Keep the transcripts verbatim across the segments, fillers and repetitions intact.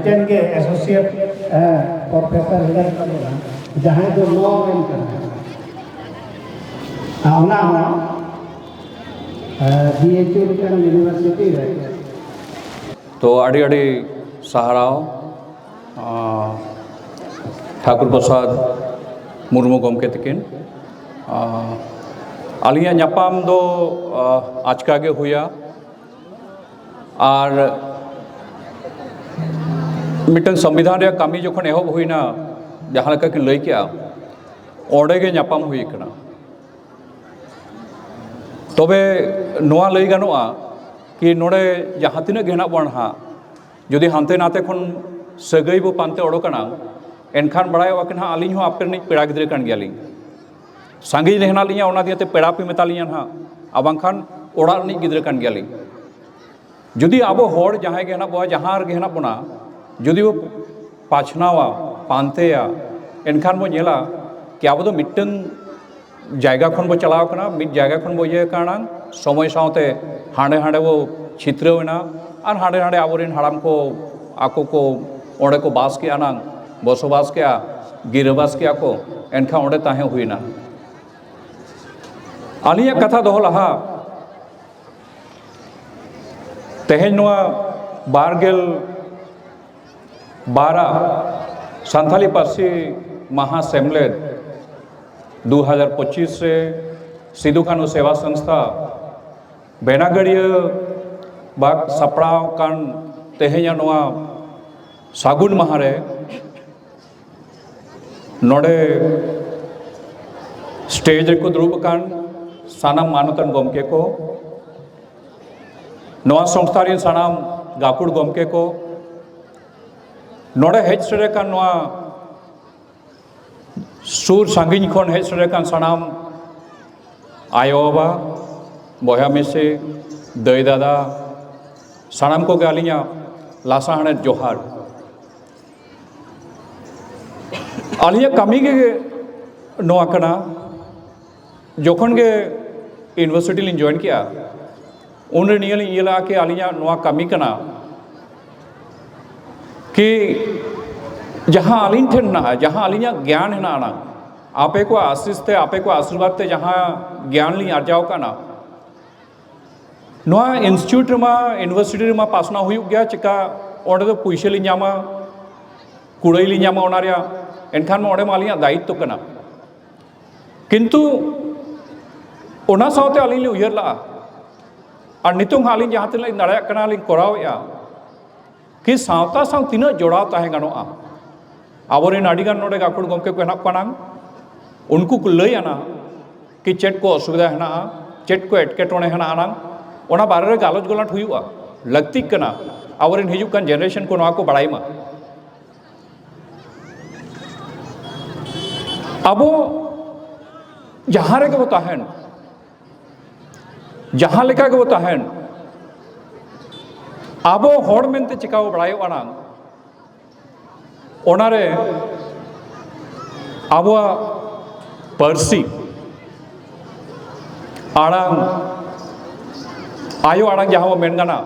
ᱢᱤᱫᱴᱮᱱ ᱜᱮ ᱮᱥᱳᱥᱤᱭᱮᱴ ᱯᱨᱚᱯᱷᱮᱥᱚᱨ ᱦᱮᱱᱟᱭ ᱛᱟᱵᱚᱱᱟ, ᱡᱟᱦᱟᱸᱭ ᱫᱚ ᱞᱚ ᱨᱮᱱ ᱠᱟᱱᱟᱭ᱾ ᱟᱨ ᱚᱱᱟ ᱦᱚᱸ ᱵᱤ ᱮᱭᱤᱪ ᱤᱭᱩ ᱞᱮᱠᱟᱱ ᱤᱭᱩᱱᱤᱵᱷᱟᱨᱥᱤᱴᱤ ᱨᱮ᱾ ᱛᱚ ᱟᱹᱰᱤ ᱟᱹᱰᱤ ᱥᱟᱨᱦᱟᱣ ᱟᱸ, ᱴᱷᱟᱠᱩᱨ ᱯᱨᱚᱥᱟᱫᱽ ᱢᱩᱨᱢᱩ ᱜᱚᱢᱠᱮ ᱛᱟᱹᱠᱤᱱ᱾ ᱟᱸ, ᱟᱹᱞᱤᱧᱟᱜ ᱧᱟᱯᱟᱢ ᱫᱚ ᱟᱸ, ᱟᱪᱠᱟ ᱜᱮ ᱦᱩᱭᱟ᱾ ᱟᱨ ᱢᱤᱫᱴᱟᱝ ᱥᱚᱝᱵᱤᱫᱷᱟᱱ ᱨᱮᱭᱟᱜ ᱠᱟᱹᱢᱤ ᱡᱚᱠᱷᱚᱱ ᱮᱦᱚᱵ ᱦᱩᱭᱱᱟ, ᱡᱟᱦᱟᱸ ᱞᱮᱠᱟ ᱠᱤᱱ ᱞᱟᱹᱭ ᱠᱮᱜᱼᱟ, ᱚᱸᱰᱮ ᱜᱮ ᱧᱟᱯᱟᱢ ᱦᱩᱭ ᱠᱟᱱᱟ᱾ ᱛᱚᱵᱮ ᱱᱚᱣᱟ ᱞᱟᱹᱭ ᱜᱟᱱᱚᱜᱼᱟ ᱠᱤ ᱱᱚᱰᱮ ᱡᱟᱦᱟᱸ ᱛᱤᱱᱟᱹᱜ ᱜᱮ ᱦᱮᱱᱟᱜ ᱵᱚᱱᱟ ᱱᱟᱦᱟᱜ, ᱡᱩᱫᱤ ᱦᱟᱱᱛᱮ ᱱᱟᱛᱮ ᱠᱷᱚᱱ ᱥᱟᱹᱜᱟᱹᱭ ᱵᱚ ᱯᱟᱱᱛᱮ ᱚᱰᱚᱠ ᱟᱱᱟ, ᱮᱱᱠᱷᱟᱱ ᱵᱟᱲᱟᱭᱚᱜᱼᱟ ᱠᱤ ᱱᱟᱦᱟᱜ ᱟᱹᱞᱤᱧ ᱦᱚᱸ ᱟᱯᱮ ᱨᱤᱱᱤᱡ ᱯᱮᱲᱟ ᱜᱤᱫᱽᱨᱟᱹ ᱠᱟᱱ ᱜᱮᱭᱟᱞᱤᱧ᱾ ᱥᱟᱺᱜᱤᱧ ᱨᱮ ᱦᱮᱱᱟᱜ ᱞᱤᱧᱟ, ᱚᱱᱟ ᱫᱤᱭᱮᱛᱮ ᱯᱮᱲᱟ ᱯᱮ ᱢᱮᱛᱟ ᱞᱤᱧᱟ ᱱᱟᱦᱟᱜ, ᱟᱨ ᱵᱟᱝᱠᱷᱟᱱ ᱚᱲᱟᱜ ᱨᱤᱱᱤᱡ ᱜᱤᱫᱽᱨᱟᱹ ᱠᱟᱱ ᱜᱮᱭᱟᱞᱤᱧ᱾ ᱡᱩᱫᱤ ᱟᱵᱚ ᱦᱚᱲ ᱡᱟᱦᱟᱸᱭ ᱜᱮ ᱦᱮᱱᱟᱜ ᱵᱚᱱᱟ, ᱡᱟᱦᱟᱸ ᱨᱮᱜᱮ ᱦᱮᱱᱟᱜ ᱵᱚᱱᱟ, ᱡᱩᱫᱤ ᱵᱚ ᱯᱟᱪᱷᱱᱟᱣᱟ, ᱯᱟᱱᱛᱮᱭᱟ, ᱮᱱᱠᱷᱟᱱ ᱵᱚ ᱧᱮᱞᱟ ᱠᱤ ᱟᱵᱚ ᱫᱚ ᱢᱤᱫᱴᱟᱝ ᱡᱟᱭᱜᱟ ᱠᱷᱚᱱ ᱵᱚ ᱪᱟᱞᱟᱣ ᱠᱟᱱᱟ, ᱢᱤᱫ ᱡᱟᱭᱜᱟ ᱠᱷᱚᱱ ᱵᱚ ᱤᱭᱟᱹ ᱠᱟᱱᱟ, ᱥᱚᱢᱚᱭ ᱥᱟᱶᱛᱮ ᱦᱟᱸᱰᱮ ᱦᱟᱸᱰᱮ ᱵᱚ ᱪᱷᱤᱛᱨᱟᱹᱣ ᱮᱱᱟ, ᱟᱨ ᱦᱟᱸᱰᱮ ᱦᱟᱸᱰᱮ ᱟᱵᱚᱨᱮᱱ ᱦᱟᱲᱟᱢ ᱠᱚ ᱟᱠᱚ ᱠᱚ ᱚᱸᱰᱮ ᱠᱚ ᱵᱟᱥ ᱠᱮᱜᱼᱟ ᱱᱟᱝ, ᱵᱚᱥᱚᱵᱟᱥ ᱠᱮᱜᱼᱟ, ᱜᱤᱨᱟᱹᱵᱟᱥ ᱠᱮᱜᱼᱟ ᱠᱚ, ᱮᱱᱠᱷᱟᱱ ᱚᱸᱰᱮ ᱛᱟᱦᱮᱸ ᱦᱩᱭᱱᱟ᱾ ᱟᱹᱞᱤᱧᱟᱜ ᱠᱟᱛᱷᱟ ᱫᱚᱦᱚ ᱞᱟᱦᱟ, ᱛᱮᱦᱮᱧ ᱱᱚᱣᱟ ᱵᱟᱨᱜᱮᱞ ᱵᱟᱨᱟᱜ ᱥᱟᱱᱛᱟᱞᱤ ᱯᱟᱹᱨᱥᱤ ᱢᱟᱦᱟ ᱥᱮᱢᱞᱮᱫ ᱫᱩ ᱦᱟᱡᱟᱨ ᱯᱚᱸᱪᱤᱥ ᱨᱮ ᱥᱤᱫᱩ ᱠᱟᱹᱱᱦᱩ ᱥᱮᱵᱟ ᱥᱚᱝᱥᱛᱷᱟ ᱵᱮᱱᱟᱜᱟᱹᱲᱤᱭᱟᱹ ᱵᱟᱜᱽ ᱥᱟᱯᱲᱟᱣ ᱠᱟᱱ ᱛᱮᱦᱮᱧᱟᱜ ᱱᱚᱣᱟ ᱥᱟᱹᱜᱩᱱ ᱢᱟᱦᱟ ᱨᱮ ᱱᱚᱰᱮ ᱥᱴᱮᱡᱽ ᱨᱮᱠᱚ ᱫᱩᱲᱩᱵ ᱟᱠᱟᱱ ᱥᱟᱱᱟᱢ ᱢᱟᱱᱚᱛᱟᱱ ᱜᱚᱢᱠᱮ ᱠᱚ, ᱱᱚᱣᱟ ᱥᱚᱝᱥᱛᱷᱟ ᱨᱮᱱ ᱥᱟᱱᱟᱢ ᱜᱟᱹᱠᱷᱩᱲ ᱜᱚᱢᱠᱮ ᱠᱚ, ᱱᱚᱰᱮ ᱦᱮᱡ ᱥᱮᱴᱮᱨ ᱟᱠᱟᱱ ᱱᱚᱣᱟ ᱥᱩᱨ ᱥᱟᱺᱜᱤᱧ ᱠᱷᱚᱱ ᱦᱮᱡ ᱥᱮᱴᱮᱨ ᱟᱠᱟᱱ ᱥᱟᱱᱟᱢ ᱟᱭᱳᱼᱵᱟᱵᱟ, ᱵᱚᱭᱦᱟ ᱢᱤᱥᱤ, ᱫᱟᱹᱭ ᱫᱟᱫᱟ, ᱥᱟᱱᱟᱢ ᱠᱚᱜᱮ ᱟᱹᱞᱤᱧᱟᱜ ᱞᱟᱥᱟᱬᱦᱮᱫ ᱡᱚᱦᱟᱨ᱾ ᱟᱹᱞᱤᱧᱟᱜ ᱠᱟᱹᱢᱤ ᱜᱮ ᱱᱚᱣᱟ ᱠᱟᱱᱟ᱾ ᱡᱚᱠᱷᱚᱱ ᱜᱮ ᱤᱭᱩᱱᱤᱵᱷᱟᱨᱥᱤᱴᱤ ᱞᱤᱧ ᱡᱚᱭᱮᱱ ᱠᱮᱜᱼᱟ, ᱩᱱᱨᱮ ᱱᱤᱭᱟᱹ ᱞᱤᱧ ᱤᱭᱟᱹ ᱞᱮᱜᱼᱟ ᱠᱤ ᱟᱹᱞᱤᱧᱟᱜ ᱱᱚᱣᱟ ᱠᱟᱹᱢᱤ ᱠᱟᱱᱟ, ᱠᱤ ᱡᱟᱦᱟᱸ ᱟᱹᱞᱤᱧ ᱴᱷᱮᱱ ᱦᱮᱱᱟᱜᱼᱟ, ᱡᱟᱦᱟᱸ ᱟᱹᱞᱤᱧᱟᱜ ᱜᱮᱭᱟᱱ ᱦᱮᱱᱟᱜ ᱟᱱᱟ, ᱟᱯᱮ ᱠᱚᱣᱟᱜ ᱟᱥᱤᱥ ᱛᱮ, ᱟᱯᱮ ᱠᱚᱣᱟᱜ ᱟᱥᱤᱨᱵᱟᱫᱽ ᱛᱮ ᱡᱟᱦᱟᱸ ᱜᱮᱭᱟᱱ ᱞᱤᱧ ᱟᱨᱡᱟᱣ ᱠᱟᱱᱟ, ᱱᱚᱣᱟ ᱤᱱᱥᱴᱤᱴᱭᱩᱴ ᱨᱮᱢᱟ, ᱤᱭᱩᱱᱤᱵᱷᱟᱨᱥᱤᱴᱤ ᱨᱮᱢᱟ ᱯᱟᱥᱱᱟᱣ ᱦᱩᱭᱩᱜ ᱜᱮᱭᱟ᱾ ᱪᱮᱠᱟ ᱚᱸᱰᱮ ᱫᱚ ᱯᱩᱭᱥᱟᱹ ᱞᱤᱧ ᱧᱟᱢᱟ, ᱠᱩᱲᱟᱹᱭ ᱞᱤᱧ ᱧᱟᱢᱟ ᱚᱱᱟ ᱨᱮᱭᱟᱜ? ᱮᱱᱠᱷᱟᱱ ᱢᱟ ᱚᱸᱰᱮ ᱢᱟ ᱟᱹᱞᱤᱧᱟᱜ ᱫᱟᱭᱤᱛᱛᱚ ᱠᱟᱱᱟ᱾ ᱠᱤᱱᱛᱩ ᱚᱱᱟ ᱥᱟᱶᱛᱮ ᱟᱹᱞᱤᱧ ᱞᱤᱧ ᱩᱭᱦᱟᱹᱨ ᱞᱟᱜᱼᱟ, ᱟᱨ ᱱᱤᱛᱚᱝ ᱦᱚᱸ ᱟᱹᱞᱤᱧ ᱡᱟᱦᱟᱸ ᱛᱤᱱᱟᱹᱜ ᱞᱤᱧ ᱫᱟᱲᱮᱭᱟᱜ ᱠᱟᱱᱟ ᱞᱤᱧ ᱠᱚᱨᱟᱣᱮᱫᱼᱟ, ᱠᱤ ᱥᱟᱶᱛᱟ ᱥᱟᱶ ᱛᱤᱱᱟᱹᱜ ᱡᱚᱲᱟᱣ ᱛᱟᱦᱮᱸ ᱜᱟᱱᱚᱜᱼᱟ᱾ ᱟᱵᱚᱨᱮᱱ ᱟᱹᱰᱤᱜᱟᱱ ᱱᱚᱰᱮ ᱜᱟᱹᱠᱷᱩᱲ ᱜᱚᱢᱠᱮ ᱠᱚ ᱦᱮᱱᱟᱜ ᱠᱚᱣᱟ ᱱᱟᱝ, ᱩᱱᱠᱩ ᱠᱚ ᱞᱟᱹᱭ ᱟᱱᱟ ᱠᱤ ᱪᱮᱫ ᱠᱚ ᱚᱥᱩᱵᱤᱫᱷᱟ ᱦᱮᱱᱟᱜᱼᱟ, ᱪᱮᱫ ᱠᱚ ᱮᱴᱠᱮᱴᱚᱬᱮ ᱦᱮᱱᱟᱜᱼᱟ ᱱᱟᱝ, ᱚᱱᱟ ᱵᱟᱨᱮ ᱨᱮ ᱜᱟᱞᱚᱪ ᱜᱟᱞᱟᱴ ᱦᱩᱭᱩᱜᱼᱟ, ᱞᱟᱹᱠᱛᱤᱜ ᱠᱟᱱᱟ᱾ ᱟᱵᱚᱨᱮᱱ ᱦᱤᱡᱩᱜ ᱠᱟᱱ ᱡᱮᱱᱟᱨᱮᱥᱚᱱ ᱠᱚ ᱱᱚᱣᱟ ᱠᱚ ᱵᱟᱲᱟᱭ ᱢᱟ᱾ ᱟᱵᱚ ᱡᱟᱦᱟᱸ ᱨᱮᱜᱮ ᱵᱚ ᱛᱟᱦᱮᱱ, ᱡᱟᱦᱟᱸ ᱞᱮᱠᱟ ᱜᱮᱵᱚ ᱛᱟᱦᱮᱱ, ᱟᱵᱚ ᱦᱚᱲ ᱢᱮᱱᱛᱮ ᱪᱤᱠᱟ ᱵᱚ ᱵᱟᱲᱟᱭᱚᱜᱼᱟ ᱱᱟᱝ, ᱚᱱᱟᱨᱮ ᱟᱵᱚᱣᱟᱜ ᱯᱟᱹᱨᱥᱤ, ᱟᱲᱟᱝ, ᱟᱭᱳ ᱟᱲᱟᱝ ᱡᱟᱦᱟᱸ ᱵᱚ ᱢᱮᱱ ᱠᱟᱱᱟ,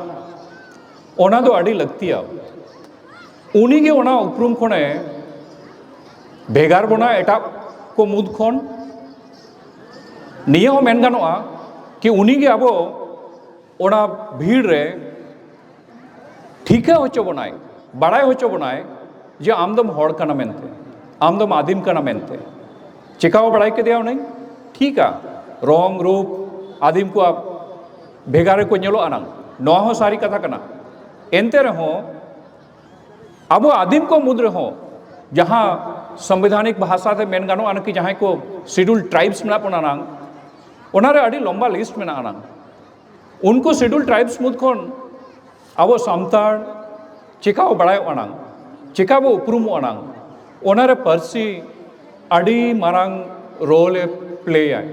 ᱚᱱᱟ ᱫᱚ ᱟᱹᱰᱤ ᱞᱟᱹᱠᱛᱤᱭᱟ᱾ ᱩᱱᱤᱜᱮ ᱚᱱᱟ ᱩᱯᱨᱩᱢ ᱠᱷᱚᱱᱮ ᱵᱷᱮᱜᱟᱨ ᱵᱚᱱᱟ ᱮᱴᱟᱜ ᱠᱚ ᱢᱩᱫᱽ ᱠᱷᱚᱱ᱾ ᱱᱤᱭᱟᱹ ᱦᱚᱸ ᱢᱮᱱ ᱜᱟᱱᱚᱜᱼᱟ ᱠᱤ ᱩᱱᱤᱜᱮ ᱟᱵᱚ ᱚᱱᱟ ᱵᱷᱤᱲ ᱨᱮ ᱴᱷᱤᱠᱟᱹ ᱦᱚᱪᱚ ᱵᱚᱱᱟᱭ, ᱵᱟᱲᱟᱭ ᱦᱚᱪᱚ ᱵᱚᱱᱟᱭ ᱡᱮ ᱟᱢ ᱫᱚᱢ ᱦᱚᱲ ᱠᱟᱱᱟ ᱢᱮᱱᱛᱮ, ᱟᱢ ᱫᱚᱢ ᱟᱹᱫᱤᱢ ᱠᱟᱱᱟ ᱢᱮᱱᱛᱮ᱾ ᱪᱮᱠᱟ ᱵᱚ ᱵᱟᱲᱟᱭ ᱠᱮᱫᱮᱭᱟ ᱩᱱᱤ? ᱴᱷᱤᱠᱟ, ᱨᱚᱝ ᱨᱩᱯ ᱟᱹᱫᱤᱢ ᱠᱚᱣᱟᱜ ᱵᱷᱮᱜᱟᱨ ᱨᱮᱠᱚ ᱧᱮᱞᱚᱜᱼᱟ ᱱᱟᱝ, ᱱᱚᱣᱟ ᱦᱚᱸ ᱥᱟᱹᱨᱤ ᱠᱟᱛᱷᱟ ᱠᱟᱱᱟ᱾ ᱮᱱᱛᱮ ᱨᱮᱦᱚᱸ ᱟᱵᱚ ᱟᱹᱫᱤᱢ ᱠᱚ ᱢᱩᱫᱽ ᱨᱮᱦᱚᱸ ᱡᱟᱦᱟᱸ ᱥᱚᱝᱵᱤᱫᱷᱟᱱᱤᱠ ᱵᱷᱟᱥᱟ ᱛᱮ ᱢᱮᱱ ᱜᱟᱱᱚᱜᱼᱟ, ᱱᱟᱠᱤ ᱡᱟᱦᱟᱸᱭ ᱠᱚ ᱥᱤᱰᱩᱞ ᱴᱨᱟᱭᱤᱵᱥ ᱢᱮᱱᱟᱜ ᱵᱚᱱᱟ ᱱᱟᱝ, ᱚᱱᱟᱨᱮ ᱟᱹᱰᱤ ᱞᱚᱢᱵᱟ ᱞᱤᱥᱴ ᱢᱮᱱᱟᱜᱼᱟ ᱱᱟᱝ᱾ ᱩᱱᱠᱩ ᱥᱤᱰᱩᱞ ᱴᱨᱟᱭᱤᱵᱥ ᱢᱩᱫᱽ ᱠᱷᱚᱱ ᱟᱵᱚ ᱥᱟᱱᱛᱟᱲ ᱪᱮᱠᱟ ᱵᱚ ᱵᱟᱲᱟᱭᱚᱜᱼᱟ ᱱᱟᱝ, ᱪᱮᱠᱟ ᱵᱚ ᱩᱯᱨᱩᱢᱚᱜᱼᱟ ᱱᱟᱝ, ᱚᱱᱟᱨᱮ ᱯᱟᱹᱨᱥᱤ ᱟᱹᱰᱤ ᱢᱟᱨᱟᱝ ᱨᱳᱞ ᱮ ᱯᱞᱮᱭᱟᱭ᱾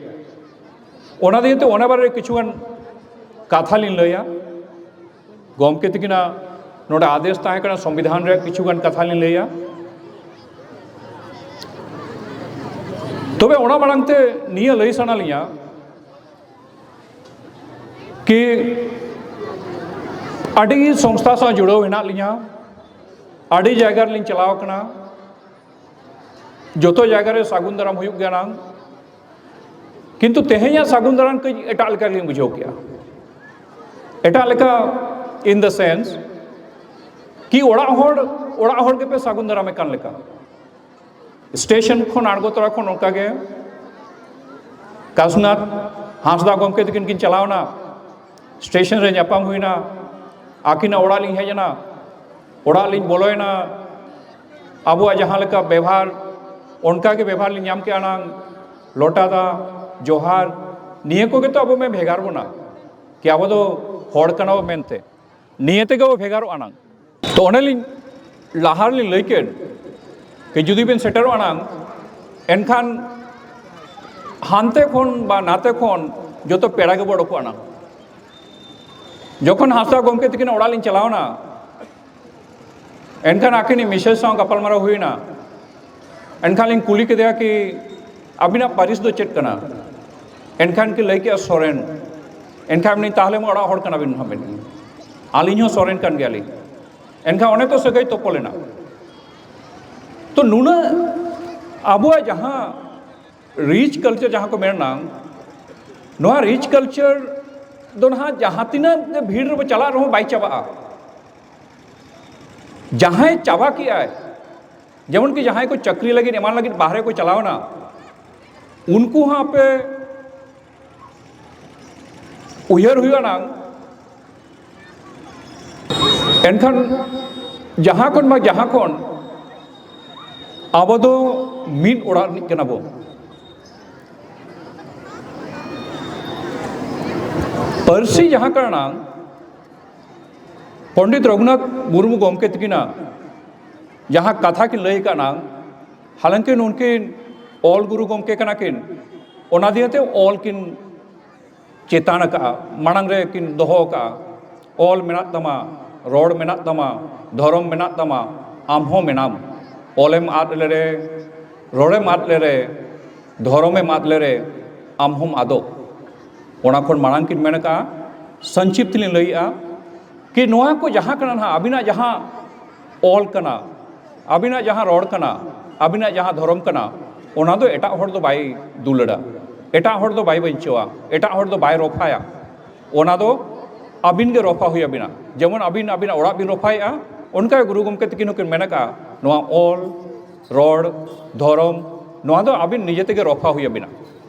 ᱚᱱᱟ ᱫᱤᱭᱮ ᱛᱮ ᱚᱱᱟ ᱵᱟᱨᱮ ᱨᱮ ᱠᱤᱪᱷᱩ ᱜᱟᱱ ᱠᱟᱛᱷᱟ ᱞᱤᱧ ᱞᱟᱹᱭᱟ᱾ ᱜᱚᱢᱠᱮ ᱛᱟᱹᱠᱤᱱᱟᱜ ᱱᱚᱰᱮ ᱟᱫᱮᱥ ᱛᱟᱦᱮᱸ ᱠᱟᱱᱟ, ᱥᱚᱝᱵᱤᱫᱷᱟᱱ ᱨᱮᱭᱟᱜ ᱠᱤᱪᱷᱩ ᱜᱟᱱ ᱠᱟᱛᱷᱟ ᱞᱤᱧ ᱞᱟᱹᱭᱟ᱾ ᱛᱚᱵᱮ ᱚᱱᱟ ᱢᱟᱲᱟᱝ ᱛᱮ ᱱᱤᱭᱟᱹ ᱞᱟᱹᱭ ᱥᱟᱱᱟ ᱞᱤᱧᱟ ᱠᱤ ᱟᱹᱰᱤ ᱥᱚᱝᱥᱛᱷᱟ ᱥᱟᱶ ᱡᱩᱲᱟᱹᱣ ᱦᱮᱱᱟᱜ ᱞᱤᱧᱟ, ᱟᱹᱰᱤ ᱡᱟᱭᱜᱟ ᱨᱮᱞᱤᱧ ᱪᱟᱞᱟᱣ ᱠᱟᱱᱟ, ᱡᱚᱛᱚ ᱡᱟᱭᱜᱟ ᱨᱮ ᱥᱟᱹᱜᱩᱱ ᱫᱟᱨᱟᱢ ᱦᱩᱭᱩᱜ ᱜᱮᱭᱟ ᱱᱟᱝ, ᱠᱤᱱᱛᱩ ᱛᱮᱦᱮᱧᱟᱜ ᱥᱟᱹᱜᱩᱱ ᱫᱟᱨᱟᱢ ᱠᱟᱹᱡ ᱮᱴᱟᱜ ᱞᱮᱠᱟ ᱞᱤᱧ ᱵᱩᱡᱷᱟᱹᱣ ᱠᱮᱜᱼᱟ᱾ ᱮᱴᱟᱜ ᱞᱮᱠᱟ in the sense ᱠᱤ ᱚᱲᱟᱜ ᱦᱚᱲ, ᱚᱲᱟᱜ ᱦᱚᱲ ᱜᱮᱯᱮ ᱥᱟᱹᱜᱩᱱ ᱫᱟᱨᱟᱢᱮ ᱠᱟᱱ ᱞᱮᱠᱟ᱾ ᱥᱴᱮᱥᱚᱱ ᱠᱷᱚᱱ ᱟᱬᱜᱚ ᱛᱚᱨᱟ ᱠᱷᱚᱱ ᱚᱱᱠᱟ ᱜᱮ ᱠᱟᱥᱱᱟᱛᱷ ᱦᱟᱸᱥᱫᱟ ᱜᱚᱢᱠᱮ ᱛᱟᱹᱠᱤᱱ ᱠᱤᱱ ᱪᱟᱞᱟᱣᱱᱟ, ᱥᱴᱮᱥᱚᱱ ᱨᱮ ᱧᱟᱯᱟᱢ ᱦᱩᱭᱱᱟ, ᱟᱹᱠᱤᱱᱟᱜ ᱚᱲᱟᱜ ᱞᱤᱧ ᱦᱮᱡ ᱮᱱᱟ, ᱚᱲᱟᱜ ᱞᱤᱧ ᱵᱚᱞᱚᱭᱮᱱᱟ, ᱟᱵᱚᱣᱟᱜ ᱡᱟᱦᱟᱸ ᱞᱮᱠᱟ ᱵᱮᱵᱷᱟᱨ, ᱚᱱᱠᱟ ᱜᱮ ᱵᱮᱵᱷᱟᱨ ᱞᱤᱧ ᱧᱟᱢ ᱠᱮᱜᱼᱟ ᱱᱟᱝ, ᱞᱚᱴᱟ ᱫᱟᱜ, ᱡᱚᱦᱟᱨ, ᱱᱤᱭᱟᱹ ᱠᱚᱜᱮ ᱛᱚ ᱟᱵᱚ ᱢᱟ ᱵᱷᱮᱜᱟᱨ ᱵᱚᱱᱟ, ᱠᱤ ᱟᱵᱚ ᱫᱚ ᱦᱚᱲ ᱠᱟᱱᱟ ᱵᱚ ᱢᱮᱱᱛᱮ, ᱱᱤᱭᱟᱹ ᱛᱮᱜᱮ ᱵᱚ ᱵᱷᱮᱜᱟᱨᱚᱜᱼᱟ ᱱᱟᱝ᱾ ᱛᱚ ᱚᱱᱮ ᱞᱤᱧ ᱞᱟᱦᱟ ᱨᱮᱞᱤᱧ ᱞᱟᱹᱭ ᱠᱮᱫ, ᱠᱤ ᱡᱩᱫᱤ ᱵᱤᱱ ᱥᱮᱴᱮᱨᱚᱜᱼᱟ ᱱᱟᱝ, ᱮᱱᱠᱷᱟᱱ ᱦᱟᱱᱛᱮ ᱠᱷᱚᱱ ᱵᱟ ᱱᱟᱛᱮ ᱠᱷᱚᱱ ᱡᱚᱛᱚ ᱯᱮᱲᱟ ᱜᱮᱵᱚ ᱚᱰᱚᱠᱚᱜᱼᱟ ᱱᱟᱝ᱾ ᱡᱚᱠᱷᱚᱱ ᱦᱟᱸᱥᱫᱟ ᱜᱚᱢᱠᱮ ᱛᱟᱹᱠᱤᱱᱟᱜ ᱚᱲᱟᱜ ᱞᱤᱧ ᱪᱟᱞᱟᱣᱱᱟ, ᱮᱱᱠᱷᱟᱱ ᱟᱹᱠᱤᱱᱤᱡ ᱢᱤᱥᱮᱥ ᱥᱟᱶ ᱜᱟᱯᱟᱞᱢᱟᱨᱟᱣ ᱦᱩᱭᱱᱟ᱾ ᱮᱱᱠᱷᱟᱱ ᱞᱤᱧ ᱠᱩᱞᱤ ᱠᱮᱫᱮᱭᱟ ᱠᱤ, "ᱟᱹᱵᱤᱱᱟᱜ ᱯᱟᱹᱨᱤᱥ ᱫᱚ ᱪᱮᱫ ᱠᱟᱱᱟ?" ᱮᱱᱠᱷᱟᱱ ᱠᱤᱱ ᱞᱟᱹᱭ ᱠᱮᱜᱼᱟ, "ᱥᱚᱨᱮᱱ᱾" ᱮᱱᱠᱷᱟᱱ ᱩᱱᱤ, "ᱛᱟᱦᱚᱞᱮ ᱢᱟ ᱚᱲᱟᱜ ᱦᱚᱲ ᱠᱟᱱᱟᱵᱤᱱ ᱦᱟᱸᱜ ᱵᱤᱱ, ᱟᱹᱞᱤᱧ ᱦᱚᱸ ᱥᱚᱨᱮᱱ ᱠᱟᱱ ᱜᱮᱭᱟᱞᱤᱧ᱾" ᱮᱱᱠᱷᱟᱱ ᱚᱱᱮ ᱛᱚ ᱥᱟᱹᱜᱟᱹᱭ ᱛᱚᱯᱚᱞᱮᱱᱟ᱾ ᱛᱚ ᱱᱩᱱᱟᱹᱜ ᱟᱵᱚᱣᱟᱜ ᱡᱟᱦᱟᱸ ᱨᱤᱪ ᱠᱟᱞᱪᱟᱨ ᱡᱟᱦᱟᱸ ᱠᱚ ᱢᱮᱱᱟ, ᱱᱚᱣᱟ ᱨᱤᱪ ᱠᱟᱞᱪᱟᱨ ᱫᱚ ᱱᱟᱦᱟᱜ ᱡᱟᱦᱟᱸ ᱛᱤᱱᱟᱹᱜ ᱜᱮ ᱵᱷᱤᱲ ᱨᱮᱵᱚ ᱪᱟᱞᱟᱜ ᱨᱮᱦᱚᱸ ᱵᱟᱭ ᱪᱟᱵᱟᱜᱼᱟ᱾ ᱡᱟᱦᱟᱸᱭ ᱪᱟᱵᱟ ᱠᱮᱜᱼᱟᱭ, ᱡᱮᱢᱚᱱ ᱠᱤ ᱡᱟᱦᱟᱸᱭ ᱠᱚ ᱪᱟᱹᱠᱨᱤ ᱞᱟᱹᱜᱤᱫ ᱮᱢᱟᱱ ᱞᱟᱹᱜᱤᱫ ᱵᱟᱦᱨᱮ ᱠᱚ ᱪᱟᱞᱟᱣᱱᱟ, ᱩᱱᱠᱩ ᱦᱚᱸ ᱟᱯᱮ ᱩᱭᱦᱟᱹᱨ ᱦᱩᱭᱩᱜᱼᱟ ᱱᱟᱝ᱾ ᱮᱱᱠᱷᱟᱱ ᱡᱟᱦᱟᱸ ᱠᱷᱚᱱ ᱵᱟ ᱡᱟᱦᱟᱸ ᱠᱷᱚᱱ ᱟᱵᱚ ᱫᱚ ᱢᱤᱫ ᱚᱲᱟᱜ ᱨᱤᱱᱤᱡ ᱠᱟᱱᱟ ᱵᱚ᱾ ᱯᱟᱹᱨᱥᱤ ᱡᱟᱦᱟᱸ ᱠᱟᱱᱟ, ᱯᱚᱱᱰᱤᱛ ᱨᱚᱜᱷᱩᱱᱟᱛᱷ ᱢᱩᱨᱢᱩ ᱜᱚᱢᱠᱮ ᱛᱟᱹᱠᱤᱱᱟᱜ ᱡᱟᱦᱟᱸ ᱠᱟᱛᱷᱟ ᱠᱤᱱ ᱞᱟᱹᱭ ᱟᱠᱟᱫᱼᱟ, ᱦᱟᱞᱟᱝᱠᱤ ᱱᱩᱱᱠᱤᱱ ᱚᱞ ᱜᱩᱨᱩ ᱜᱚᱢᱠᱮ ᱠᱟᱱᱟ ᱠᱤᱱ, ᱚᱱᱟ ᱫᱤᱭᱮ ᱛᱮ ᱚᱞ ᱠᱤᱱ ᱪᱮᱛᱟᱱ ᱟᱠᱟᱫᱼᱟ, ᱢᱟᱲᱟᱝ ᱨᱮ ᱠᱤᱱ ᱫᱚᱦᱚ ᱟᱠᱟᱫᱼᱟ, "ᱚᱞ ᱢᱮᱱᱟᱜ ᱛᱟᱢᱟ, ᱨᱚᱲ ᱢᱮᱱᱟᱜ ᱛᱟᱢᱟ, ᱫᱷᱚᱨᱚᱢ ᱢᱮᱱᱟᱜ ᱛᱟᱢᱟ, ᱟᱢ ᱦᱚᱸ ᱢᱮᱱᱟᱢ᱾ ᱚᱞᱮᱢ ᱟᱫ ᱞᱮᱨᱮ, ᱨᱚᱲᱮᱢ ᱟᱫ ᱞᱮᱨᱮ, ᱫᱷᱚᱨᱚᱢᱮᱢ ᱟᱫ ᱞᱮᱨᱮ, ᱟᱢ ᱦᱚᱸᱢ ᱟᱫᱚᱜ᱾" ᱚᱱᱟ ᱠᱷᱚᱱ ᱢᱟᱲᱟᱝ ᱠᱤᱱ ᱢᱮᱱ ᱟᱠᱟᱫᱼᱟ, ᱥᱚᱝᱠᱷᱤᱯᱛ ᱞᱤᱧ ᱞᱟᱹᱭᱮᱫᱼᱟ, ᱠᱤ ᱱᱚᱣᱟ ᱠᱚ ᱡᱟᱦᱟᱸ ᱠᱟᱱᱟ ᱱᱟᱦᱟᱜ ᱟᱹᱵᱤᱱᱟᱜ ᱡᱟᱦᱟᱸ ᱚᱞ ᱠᱟᱱᱟ, ᱟᱹᱵᱤᱱᱟᱜ ᱡᱟᱦᱟᱸ ᱨᱚᱲ ᱠᱟᱱᱟ, ᱟᱹᱵᱤᱱᱟᱜ ᱡᱟᱦᱟᱸ ᱫᱷᱚᱨᱚᱢ ᱠᱟᱱᱟ, ᱚᱱᱟ ᱫᱚ ᱮᱴᱟᱜ ᱦᱚᱲ ᱫᱚ ᱵᱟᱭ ᱫᱩᱞᱟᱹᱲᱟ, ᱮᱴᱟᱜ ᱦᱚᱲ ᱫᱚ ᱵᱟᱭ ᱵᱟᱧᱪᱟᱣᱟ, ᱮᱴᱟᱜ ᱦᱚᱲ ᱫᱚ ᱵᱟᱭ ᱨᱚᱯᱷᱟᱭᱟ᱾ ᱚᱱᱟ ᱫᱚ ᱟᱹᱵᱤᱱ ᱜᱮ ᱨᱚᱯᱷᱟ ᱦᱩᱭ ᱟᱹᱵᱤᱱᱟ᱾ ᱡᱮᱢᱚᱱ ᱟᱹᱵᱤᱱ ᱟᱹᱵᱤᱱᱟᱜ ᱚᱲᱟᱜ ᱵᱤᱱ ᱨᱚᱯᱷᱟᱭᱮᱫᱼᱟ, ᱚᱱᱠᱟ ᱜᱮ ᱜᱩᱨᱩ ᱜᱚᱢᱠᱮ ᱛᱟᱹᱠᱤᱱ ᱦᱚᱸᱠᱤᱱ ᱢᱮᱱ ᱟᱠᱟᱫᱼᱟ, ᱱᱚᱣᱟ ᱚᱞ, ᱨᱚᱲ, ᱫᱷᱚᱨᱚᱢ, ᱱᱚᱣᱟ ᱫᱚ ᱟᱹᱵᱤᱱ ᱱᱤᱡᱮ ᱛᱮᱜᱮ ᱨᱚᱯᱷᱟ ᱦᱩᱭ ᱟᱹᱵᱤᱱᱟ᱾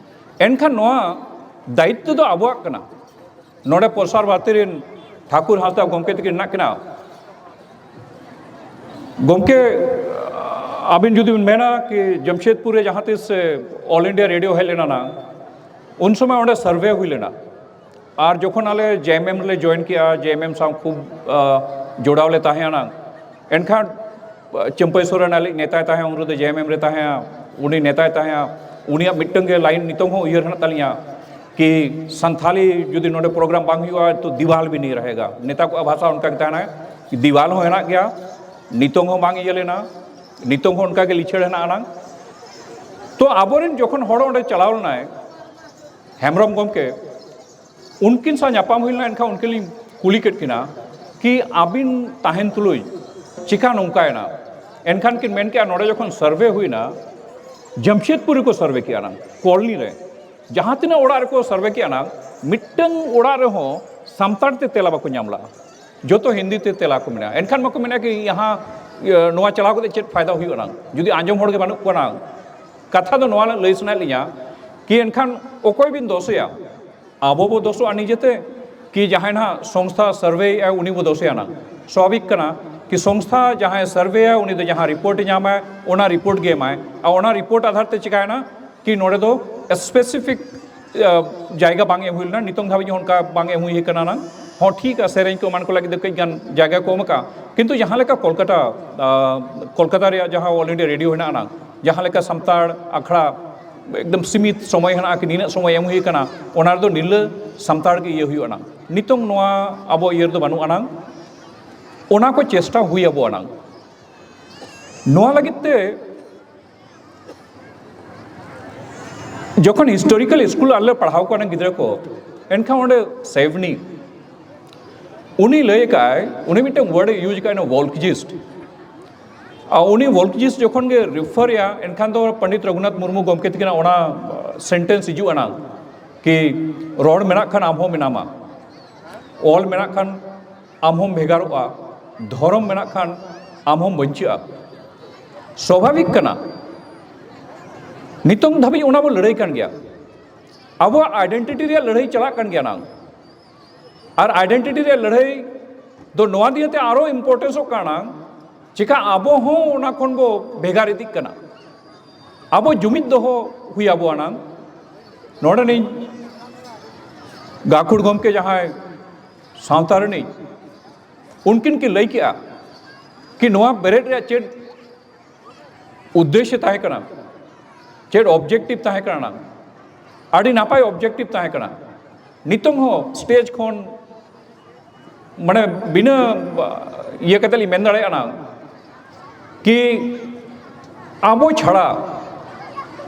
ᱮᱱᱠᱷᱟᱱ ᱱᱚᱣᱟ ᱫᱟᱭᱤᱛᱛᱚ ᱫᱚ ᱟᱵᱚᱣᱟᱜ ᱠᱟᱱᱟ᱾ ᱱᱚᱰᱮ ᱯᱨᱚᱥᱟᱨ ᱵᱷᱟᱨᱚᱛᱤ ᱨᱮᱱ ᱴᱷᱟᱹᱠᱩᱨ ᱦᱟᱸᱥᱫᱟ ᱜᱚᱢᱠᱮ ᱛᱟᱹᱠᱤᱱ ᱢᱮᱱᱟᱜ ᱠᱤᱱᱟ᱾ ᱜᱚᱢᱠᱮ, ᱟᱹᱵᱤᱱ ᱡᱩᱫᱤ ᱵᱤᱱ ᱢᱮᱱᱟ ᱠᱤ ᱡᱟᱢᱥᱮᱫᱽᱯᱩᱨ ᱨᱮ ᱡᱟᱦᱟᱸ ᱛᱤᱥ ᱚᱞ ᱤᱱᱰᱤᱭᱟ ᱨᱮᱰᱤᱭᱳ ᱦᱮᱡ ᱞᱮᱱᱟ ᱱᱟᱝ, ᱩᱱ ᱥᱚᱢᱚᱭ ᱚᱸᱰᱮ ᱥᱟᱨᱵᱷᱮ ᱦᱩᱭ ᱞᱮᱱᱟ᱾ ᱟᱨ ᱡᱚᱠᱷᱚᱱ ᱟᱞᱮ ᱡᱮ ᱮᱢ ᱮᱢ ᱞᱮ ᱡᱚᱭᱮᱱ ᱠᱮᱜᱼᱟ, ᱡᱮ ᱮᱢ ᱮᱢ ᱥᱟᱶ ᱠᱷᱩᱵ, ᱟ, ᱡᱚᱲᱟᱣ ᱞᱮ ᱛᱟᱦᱮᱸᱭᱟ ᱱᱟᱝ, ᱮᱱᱠᱷᱟᱱ ᱪᱟᱹᱢᱯᱟᱹᱭ ᱥᱚᱨᱮᱱ ᱟᱞᱮ ᱱᱮᱛᱟᱭ ᱛᱟᱦᱮᱸ, ᱩᱱ ᱨᱮᱫᱚ ᱡᱮ ᱮᱢ ᱮᱢ ᱨᱮ ᱛᱟᱦᱮᱸ, ᱩᱱᱤ ᱱᱮᱛᱟᱭ ᱛᱟᱦᱮᱸ, ᱩᱱᱤᱭᱟᱜ ᱢᱤᱫᱴᱟᱝ ᱜᱮ ᱞᱟᱭᱤᱱ ᱱᱤᱛᱚᱝ ᱦᱚᱸ ᱩᱭᱦᱟᱹᱨ ᱦᱮᱱᱟᱜ ᱛᱟᱹᱞᱤᱧᱟ ᱠᱤ ᱥᱟᱱᱛᱷᱟᱞᱤ ᱡᱩᱫᱤ ᱱᱚᱰᱮ ᱯᱨᱳᱜᱨᱟᱢ ᱵᱟᱝ ᱦᱩᱭᱩᱜᱼᱟ ᱛᱚ ᱫᱤᱣᱟᱞ ᱵᱤ ᱱᱤ ᱨᱟᱦᱮᱜᱟ᱾ ᱱᱮᱛᱟ ᱠᱚᱣᱟᱜ ᱵᱷᱟᱥᱟ ᱚᱱᱠᱟ ᱜᱮ ᱛᱟᱦᱮᱱᱟ, ᱫᱤᱣᱟᱞ ᱦᱚᱸ ᱦᱮᱱᱟᱜ ᱜᱮᱭᱟ, ᱱᱤᱛᱚᱝ ᱦᱚᱸ ᱵᱟᱝ ᱤᱭᱟᱹ ᱞᱮᱱᱟ, ᱱᱤᱛᱚᱝ ᱦᱚᱸ ᱚᱱᱠᱟ ᱜᱮ ᱞᱤᱪᱟᱹᱲ ᱦᱮᱱᱟᱜ ᱟᱱᱟᱝ᱾ ᱛᱚ ᱟᱵᱚᱨᱮᱱ ᱡᱚᱠᱷᱚᱱ ᱦᱚᱲ ᱚᱸᱰᱮ ᱪᱟᱞᱟᱣ ᱞᱮᱱᱟᱭ, ᱦᱮᱢᱵᱨᱚᱢ ᱜᱚᱢᱠᱮ, ᱩᱱᱠᱤᱱ ᱥᱟᱶ ᱧᱟᱯᱟᱢ ᱦᱩᱭ ᱞᱮᱱᱟ, ᱮᱱᱠᱷᱟᱱ ᱩᱱᱠᱤᱱ ᱞᱤᱧ ᱠᱩᱞᱤ ᱠᱮᱫ ᱠᱤᱱᱟ ᱠᱤ ᱟᱹᱵᱤᱱ ᱛᱟᱦᱮᱱ ᱛᱩᱞᱩᱡ ᱪᱤᱠᱟ ᱱᱚᱝᱠᱟᱭᱮᱱᱟ? ᱮᱱᱠᱷᱟᱱ ᱠᱤᱱ ᱢᱮᱱ ᱠᱮᱜᱼᱟ, ᱱᱚᱰᱮ ᱡᱚᱠᱷᱚᱱ ᱥᱟᱨᱵᱷᱮ ᱦᱩᱭᱱᱟ, ᱡᱟᱢᱥᱮᱫᱽᱯᱩᱨ ᱨᱮᱠᱚ ᱥᱟᱨᱵᱷᱮ ᱠᱮᱜᱼᱟ ᱱᱟᱝ, ᱠᱚᱞᱱᱤ ᱨᱮ ᱡᱟᱦᱟᱸ ᱛᱤᱱᱟᱹᱜ ᱚᱲᱟᱜ ᱨᱮᱠᱚ ᱥᱟᱨᱵᱷᱮ ᱠᱮᱜᱼᱟ ᱱᱟᱝ, ᱢᱤᱫᱴᱟᱝ ᱚᱲᱟᱜ ᱨᱮᱦᱚᱸ ᱥᱟᱱᱛᱟᱲ ᱛᱮ ᱛᱮᱞᱟ ᱵᱟᱠᱚ ᱧᱟᱢ ᱞᱮᱜᱼᱟ, ᱡᱚᱛᱚ ᱦᱤᱱᱫᱤ ᱛᱮ ᱛᱮᱞᱟ ᱠᱚ ᱢᱮᱱᱟᱜᱼᱟ᱾ ᱮᱱᱠᱷᱟᱱ ᱢᱟᱠᱚ ᱢᱮᱱᱟ ᱠᱤ ᱭᱟᱦᱟᱸ, ᱤᱭᱟᱹ, ᱱᱚᱣᱟ ᱪᱟᱞᱟᱣ ᱠᱟᱛᱮ ᱪᱮᱫ ᱯᱷᱟᱭᱫᱟ ᱦᱩᱭᱩᱜᱼᱟ ᱱᱟᱝ, ᱡᱩᱫᱤ ᱟᱸᱡᱚᱢ ᱦᱚᱲ ᱜᱮ ᱵᱟᱹᱱᱩᱜ ᱠᱚᱣᱟ ᱱᱟᱝ? ᱠᱟᱛᱷᱟ ᱫᱚ ᱱᱚᱣᱟ ᱞᱟᱹᱭ ᱥᱟᱱᱟᱭᱮᱫ ᱞᱤᱧᱟ ᱠᱤ ᱮᱱᱠᱷᱟᱱ ᱚᱠᱚᱭ ᱵᱤᱱ ᱫᱳᱥᱮᱭᱟ? ᱟᱵᱚ ᱵᱚ ᱫᱳᱥᱚᱜᱼᱟ ᱱᱤᱡᱮᱛᱮ, ᱠᱤ ᱡᱟᱦᱟᱸᱭ ᱱᱟᱦᱟᱜ ᱥᱚᱝᱥᱛᱷᱟ ᱥᱟᱨᱵᱷᱮᱭᱮᱫᱼᱟ ᱩᱱᱤ ᱵᱚ ᱫᱳᱥᱮᱭᱟ ᱱᱟᱝ? ᱥᱟᱵᱷᱟᱵᱤᱠ ᱠᱟᱱᱟ ᱠᱤ ᱥᱚᱝᱥᱛᱷᱟ ᱡᱟᱦᱟᱸᱭ ᱥᱟᱨᱵᱷᱮᱭᱟ ᱩᱱᱤ ᱫᱚ ᱡᱟᱦᱟᱸ ᱨᱤᱯᱳᱨᱴ ᱮ ᱧᱟᱢᱟᱭ, ᱚᱱᱟ ᱨᱤᱯᱳᱨᱴ ᱜᱮ ᱮᱢᱟᱭ, ᱟᱨ ᱚᱱᱟ ᱨᱤᱯᱳᱨᱴ ᱟᱫᱷᱟᱨ ᱛᱮ ᱪᱤᱠᱟᱭᱮᱱᱟ ᱠᱤ ᱱᱚᱰᱮ ᱫᱚ ᱥᱯᱮᱥᱤᱯᱷᱤᱠ ᱡᱟᱭᱜᱟ ᱵᱟᱝ ᱮᱢ ᱦᱩᱭ ᱞᱮᱱᱟ, ᱱᱤᱛᱚᱝ ᱫᱷᱟᱹᱵᱤᱡ ᱦᱚᱸ ᱚᱱᱠᱟ ᱵᱟᱝ ᱮᱢ ᱦᱩᱭ ᱠᱟᱱᱟ ᱱᱟᱝ᱾ ᱦᱚᱸ ᱴᱷᱤᱠ, ᱥᱮᱨᱮᱧ ᱠᱚ ᱮᱢᱟᱱ ᱠᱚ ᱞᱟᱹᱜᱤᱫ ᱫᱚ ᱠᱟᱹᱡ ᱜᱟᱱ ᱡᱟᱭᱜᱟ ᱠᱚ ᱮᱢ ᱟᱠᱟᱫᱼᱟ, ᱠᱤᱱᱛᱩ ᱡᱟᱦᱟᱸ ᱞᱮᱠᱟ ᱠᱳᱞᱠᱟᱛᱟ, ᱟ, ᱠᱳᱞᱠᱟᱛᱟ ᱨᱮᱭᱟᱜ ᱡᱟᱦᱟᱸ ᱚᱞ ᱤᱱᱰᱤᱭᱟ ᱨᱮᱰᱤᱭᱳ ᱦᱮᱱᱟᱜᱼᱟ ᱱᱟᱝ, ᱡᱟᱦᱟᱸ ᱞᱮᱠᱟ ᱥᱟᱱᱛᱟᱲ ᱟᱠᱷᱲᱟ ᱮᱠᱫᱚᱢ ᱥᱤᱢᱤᱛ ᱥᱚᱢᱚᱭ ᱦᱮᱱᱟᱜᱼᱟ ᱠᱤ ᱱᱤᱱᱟᱹᱜ ᱥᱚᱢᱚᱭ ᱮᱢ ᱦᱩᱭ ᱠᱟᱱᱟ, ᱚᱱᱟ ᱨᱮᱫᱚ ᱱᱤᱨᱞᱟᱹ ᱥᱟᱱᱛᱟᱲ ᱜᱮ ᱤᱭᱟᱹ ᱦᱩᱭᱩᱜᱼᱟ ᱱᱟᱝ᱾ ᱱᱤᱛᱚᱝ ᱱᱚᱣᱟ ᱟᱵᱚ ᱤᱭᱟᱹ ᱨᱮᱫᱚ ᱵᱟᱹᱱᱩᱜᱼᱟ ᱱᱟᱝ, ᱚᱱᱟ ᱠᱚ ᱪᱮᱥᱴᱟ ᱦᱩᱭ ᱟᱵᱚᱣᱟ ᱱᱟᱝ᱾ ᱱᱚᱣᱟ ᱞᱟᱹᱜᱤᱫ ᱛᱮ ᱡᱚᱠᱷᱚᱱ ᱦᱤᱥᱴᱳᱨᱤᱠᱟᱞ ᱥᱠᱩᱞ ᱟᱞᱮ ᱯᱟᱲᱦᱟᱣ ᱠᱚᱣᱟ ᱜᱤᱫᱽᱨᱟᱹ ᱠᱚ, ᱮᱱᱠᱷᱟᱱ ᱚᱸᱰᱮ ᱥᱮᱵᱷᱱᱤ ᱩᱱᱤ ᱞᱟᱹᱭ ᱟᱠᱟᱫᱼᱟᱭ, ᱩᱱᱤ ᱢᱤᱫᱴᱟᱝ ᱣᱟᱨᱰ ᱮ ᱤᱭᱩᱡᱽ ᱟᱠᱟᱫᱼᱟ, ᱚᱱᱟ ᱵᱚᱞᱠᱡᱤᱥᱴ᱾ ᱟᱨ ᱩᱱᱤ ᱵᱷᱚᱞᱠᱡᱤᱥ ᱡᱚᱠᱷᱚᱱ ᱜᱮ ᱨᱮᱯᱷᱟᱨ ᱮᱭᱟ, ᱮᱱᱠᱷᱟᱱ ᱫᱚ ᱯᱚᱱᱰᱤᱛ ᱨᱚᱜᱷᱩᱱᱟᱛᱷ ᱢᱩᱨᱢᱩ ᱜᱚᱢᱠᱮ ᱛᱤᱠᱤᱱᱟᱜ ᱚᱱᱟ ᱥᱮᱱᱴᱮᱱᱥ ᱦᱤᱡᱩᱜᱼᱟ ᱱᱟᱝ, ᱠᱤ ᱨᱚᱲ ᱢᱮᱱᱟᱜ ᱠᱷᱟᱱ ᱟᱢ ᱦᱚᱸ ᱢᱮᱱᱟᱢᱟ, ᱚᱞ ᱢᱮᱱᱟᱜ ᱠᱷᱟᱱ ᱟᱢ ᱦᱚᱸᱢ ᱵᱷᱮᱜᱟᱨᱚᱜᱼᱟ, ᱫᱷᱚᱨᱚᱢ ᱢᱮᱱᱟᱜ ᱠᱷᱟᱱ ᱟᱢ ᱦᱚᱸᱢ ᱵᱟᱧᱪᱟᱜᱼᱟ᱾ ᱥᱟᱵᱷᱟᱵᱤᱠ ᱠᱟᱱᱟ, ᱱᱤᱛᱚᱝ ᱫᱷᱟᱹᱵᱤᱡ ᱚᱱᱟ ᱵᱚ ᱞᱟᱹᱲᱦᱟᱹᱭ ᱠᱟᱱ ᱜᱮᱭᱟ, ᱟᱵᱚᱣᱟᱜ ᱟᱭᱰᱮᱱᱴᱤᱴᱤ ᱨᱮᱭᱟᱜ ᱞᱟᱹᱲᱦᱟᱹᱭ ᱪᱟᱞᱟᱜ ᱠᱟᱱ ᱜᱮᱭᱟ ᱱᱟᱝ᱾ ᱟᱨ ᱟᱭᱰᱮᱱᱴᱤᱴᱤ ᱨᱮᱭᱟᱜ ᱞᱟᱹᱲᱦᱟᱹᱭ ᱫᱚ ᱱᱚᱣᱟ ᱫᱤᱭᱮ ᱛᱮ ᱟᱨᱚ ᱤᱢᱯᱚᱨᱴᱮᱱᱥᱚᱜ ᱠᱟᱱᱟ, ᱪᱮᱠᱟ ᱟᱵᱚ ᱦᱚᱸ ᱚᱱᱟ ᱠᱷᱚᱱ ᱵᱚ ᱵᱷᱮᱜᱟᱨ ᱤᱫᱤᱜ ᱠᱟᱱᱟ᱾ ᱟᱵᱚ ᱡᱩᱢᱤᱫ ᱫᱚᱦᱚ ᱦᱩᱭ ᱟᱵᱚᱣᱟ ᱱᱟᱝ᱾ ᱱᱚᱰᱮᱱᱤᱡ ᱜᱟᱹᱠᱷᱩᱲ ᱜᱚᱢᱠᱮ ᱡᱟᱦᱟᱸᱭ ᱥᱟᱶᱛᱟ ᱨᱤᱱᱤᱡ, ᱩᱱᱠᱤᱱ ᱠᱤᱱ ᱞᱟᱹᱭ ᱠᱮᱜᱼᱟ ᱠᱤ ᱱᱚᱣᱟ ᱵᱮᱨᱮᱫ ᱨᱮᱭᱟᱜ ᱪᱮᱫ ᱩᱫᱽᱫᱮᱥᱥᱚ ᱛᱟᱦᱮᱸ ᱠᱟᱱᱟ, ᱪᱮᱫ ᱚᱵᱡᱮᱠᱴᱤᱵᱷ ᱛᱟᱦᱮᱸ ᱠᱟᱱᱟ ᱱᱟᱝ? ᱟᱹᱰᱤ ᱱᱟᱯᱟᱭ ᱚᱵᱡᱮᱠᱴᱤᱵᱷ ᱛᱟᱦᱮᱸ ᱠᱟᱱᱟ᱾ ᱱᱤᱛᱚᱝ ᱦᱚᱸ ᱥᱴᱮᱡᱽ ᱠᱷᱚᱱ, ᱢᱟᱱᱮ, ᱵᱤᱱᱟᱹ ᱤᱭᱟᱹ ᱠᱟᱛᱮ ᱞᱤᱧ ᱢᱮᱱ ᱫᱟᱲᱮᱭᱟᱜᱼᱟ ᱱᱟᱝ ᱠᱤ ᱟᱵᱚ ᱪᱷᱟᱲᱟ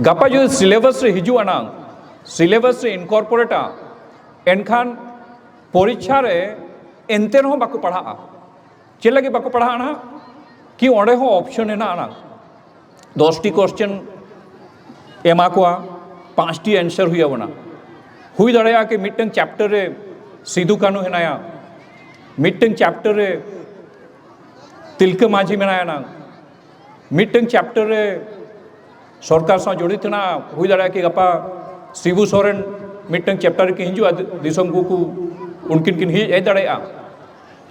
ᱜᱟᱯᱟ ᱡᱩᱫᱤ ᱥᱤᱞᱮᱵᱟᱥ ᱨᱮ ᱦᱤᱡᱩᱜᱼᱟ ᱱᱟᱝ, ᱥᱤᱞᱮᱵᱟᱥ ᱨᱮ ᱤᱱᱠᱚᱨᱯᱳᱨᱮᱴᱟ, ᱮᱱᱠᱷᱟᱱ ᱯᱚᱨᱤᱠᱷᱟ ᱨᱮ ᱮᱱᱛᱮ ᱨᱮᱦᱚᱸ ᱵᱟᱠᱚ ᱯᱟᱲᱦᱟᱜᱼᱟ᱾ ᱪᱮᱫ ᱞᱟᱹᱜᱤᱫ ᱵᱟᱠᱚ ᱯᱟᱲᱦᱟᱜᱼᱟ ᱱᱟᱦᱟᱜ? ᱠᱤ ᱚᱸᱰᱮ ᱦᱚᱸ ᱚᱯᱥᱚᱱ ᱦᱮᱱᱟᱜᱼᱟ ᱱᱟᱝ, ᱫᱚᱥᱴᱤ ᱠᱚᱥᱪᱮᱱ ᱮᱢᱟ ᱠᱚᱣᱟ, ᱯᱟᱸᱪᱴᱤ ᱮᱱᱥᱟᱨ ᱦᱩᱭ ᱟᱵᱚᱱᱟ᱾ ᱦᱩᱭ ᱫᱟᱲᱮᱭᱟᱜᱼᱟ ᱠᱤ ᱢᱤᱫᱴᱟᱝ ᱪᱮᱯᱴᱟᱨ ᱨᱮ ᱥᱤᱫᱩ ᱠᱟᱹᱱᱦᱩ ᱦᱮᱱᱟᱭᱟ, ᱢᱤᱫᱴᱟᱝ ᱪᱮᱯᱴᱟᱨ ᱨᱮ ᱛᱤᱞᱠᱟᱹ ᱢᱟᱹᱡᱷᱤ ᱢᱮᱱᱟᱭᱟ ᱱᱟᱝ, ᱢᱤᱫᱴᱟᱝ ᱪᱮᱯᱴᱟᱨ ᱨᱮ ᱥᱚᱨᱠᱟᱨ ᱥᱟᱶ ᱡᱚᱲᱤᱛ ᱦᱮᱱᱟᱜᱼᱟ᱾ ᱦᱩᱭ ᱫᱟᱲᱮᱭᱟᱜᱼᱟ ᱠᱤ ᱜᱟᱯᱟ ᱥᱤᱵᱩ ᱥᱚᱨᱮᱱ ᱢᱤᱫᱴᱟᱝ ᱪᱮᱯᱴᱟᱨ ᱨᱮᱠᱤᱱ ᱦᱤᱡᱩᱜᱼᱟ, ᱫᱤᱥᱚᱢ ᱠᱚ, ᱠᱚ ᱩᱱᱠᱤᱱ ᱠᱤᱱ ᱦᱮᱡ ᱦᱮᱡ ᱫᱟᱲᱮᱭᱟᱜᱼᱟ᱾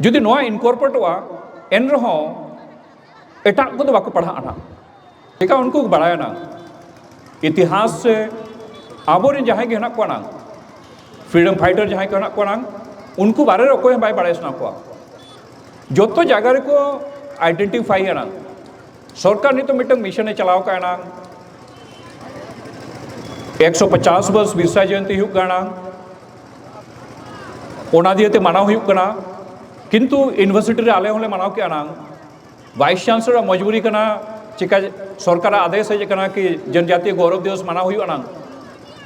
ᱡᱩᱫᱤ ᱱᱚᱣᱟ ᱤᱱᱠᱚᱨᱯᱳᱨᱮᱴᱚᱜᱼᱟ, ᱮᱱ ᱨᱮᱦᱚᱸ ᱮᱴᱟᱜ ᱠᱚᱫᱚ ᱵᱟᱠᱚ ᱯᱟᱲᱦᱟᱜᱼᱟ ᱱᱟᱦᱟᱜ᱾ ᱪᱮᱠᱟ ᱩᱱᱠᱩ ᱠᱚ ᱵᱟᱲᱟᱭᱟ ᱱᱟᱝ? ᱤᱛᱤᱦᱟᱥ ᱥᱮ ᱟᱵᱚᱨᱮᱱ ᱡᱟᱦᱟᱸᱭ ᱜᱮ ᱦᱮᱱᱟᱜ ᱠᱚᱣᱟ ᱱᱟᱝ, ᱯᱷᱨᱤᱰᱚᱢ ᱯᱷᱟᱭᱴᱟᱨ ᱡᱟᱦᱟᱸᱭ ᱠᱚ ᱦᱮᱱᱟᱜ ᱠᱚᱣᱟ ᱱᱟᱝ, ᱩᱱᱠᱩ ᱵᱟᱨᱮ ᱨᱮ ᱚᱠᱚᱭ ᱦᱚᱸ ᱵᱟᱭ ᱵᱟᱲᱟᱭ ᱥᱟᱱᱟ ᱠᱚᱣᱟ᱾ ᱡᱚᱛᱚ ᱡᱟᱭᱜᱟ ᱨᱮᱠᱚ ᱟᱭᱰᱮᱱᱴᱤᱯᱷᱟᱭ ᱱᱟᱝ᱾ ᱥᱚᱨᱠᱟᱨ ᱱᱤᱛᱚᱜ ᱢᱤᱫᱴᱟᱝ ᱢᱤᱥᱚᱱᱮ ᱪᱟᱞᱟᱣ ᱠᱟᱜᱼᱟ ᱱᱟᱝ, ᱮᱠᱥᱚ ᱯᱚᱪᱟᱥ ᱵᱚᱨᱥ ᱵᱤᱨᱥᱟ ᱡᱚᱭᱚᱱᱛᱤ ᱦᱩᱭᱩᱜ ᱠᱟᱱᱟ, ᱚᱱᱟ ᱫᱤᱭᱮ ᱛᱮ ᱢᱟᱱᱟᱣ ᱦᱩᱭᱩᱜ ᱠᱟᱱᱟ᱾ ᱠᱤᱱᱛᱩ ᱤᱭᱩᱱᱤᱵᱷᱟᱨᱥᱤᱴᱤ ᱨᱮ ᱟᱞᱮ ᱦᱚᱸᱞᱮ ᱢᱟᱱᱟᱣ ᱠᱮᱜᱼᱟ ᱱᱟᱝ᱾ ᱵᱷᱟᱭᱤᱥ ᱪᱟᱱᱥᱮᱞᱚᱨ ᱟᱜ ᱢᱚᱡᱽᱵᱩᱨᱤ ᱠᱟᱱᱟ, ᱪᱮᱠᱟ ᱥᱚᱨᱠᱟᱨᱟᱜ ᱟᱫᱮᱥ ᱦᱮᱡ ᱟᱠᱟᱱᱟ ᱠᱤ ᱡᱚᱱᱡᱟᱛᱤᱭᱚ ᱜᱚᱣᱨᱚᱵ ᱫᱤᱵᱚᱥ ᱢᱟᱱᱟᱣ ᱦᱩᱭᱩᱜᱼᱟ ᱱᱟᱝ?